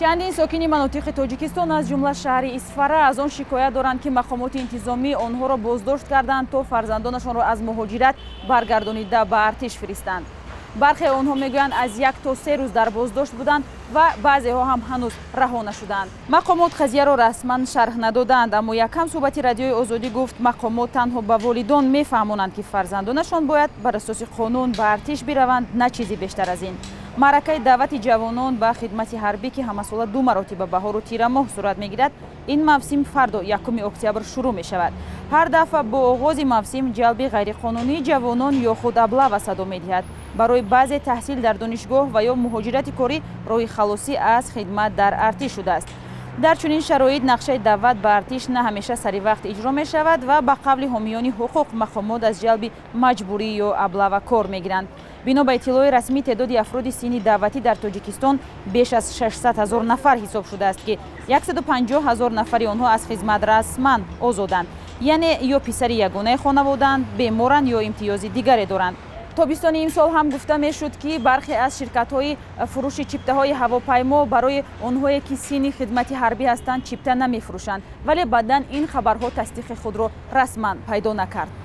Чандин сокини манотиқи Тоҷикистон, аз ҷумла шаҳри Исфара, аз он шикоят доранд, ки мақомоти интизомӣ онҳоро боздошт карданд, то фарзандонашонро аз муҳоҷират баргардонида ба артиш фиристанд. Бархе онҳо мегӯянд, аз 1 то 3 рӯз дар боздошт буданд ва баъзеҳо ҳам ҳанӯз раҳо нашуданд. Мақомот қазияро расман шарҳ надоданд, аммо як ҳамсӯҳбати Радиои Озодӣ гуфт, мақомот танҳо ба волидон мефаҳмонанд, ки фарзандонашон бояд бар асоси қонун ба артиш бираванд, на чизи бештар аз ин. Маъракаи даъвати ҷавонон ба хидмати ҳарбӣ, ки ҳамасола ду маротиба, баҳору тирамоҳ, сурат мегирад, ин мавсим фардо, 1 октябр, шурӯъ мешавад. Ҳар дафъа бо оғози мавсим ҷалби ғайриқонунии ҷавонон ё худ облава садо медиҳад. Барои баъзе таҳсил дар донишгоҳ ва ё муҳоҷирати корӣ роҳи халосӣ аз хидмат дар артиш шудааст. Дар чунин шароит нақшаи даъват ба артиш на ҳамеша сари вақт иҷро мешавад ва, ба қавли ҳомиёни ҳуқуқ, мақомот аз ҷалби маҷбурӣ ё облава кор мегиранд. Бино ба иттилои расмӣ, теъдоди афроди синни даъватӣ дар Тоҷикистон беш аз 600 ҳазор нафар ҳисоб шудааст, ки 150 ҳазор нафари онҳо аз хизмат расман озоданд, яъне ё писари ягонаи хонаводаанд, беморанд ё имтиёзи дигаре доранд. Тобистони имсол ҳам гуфта мешуд, ки бархе аз ширкатҳои фурӯши чиптаҳои ҳавопаймо барои онҳое, ки синни хидмати ҳарбӣ ҳастанд, чипта намефурӯшанд, вале баъдан ин хабарҳо тасдиқи худро расман пайдо накард.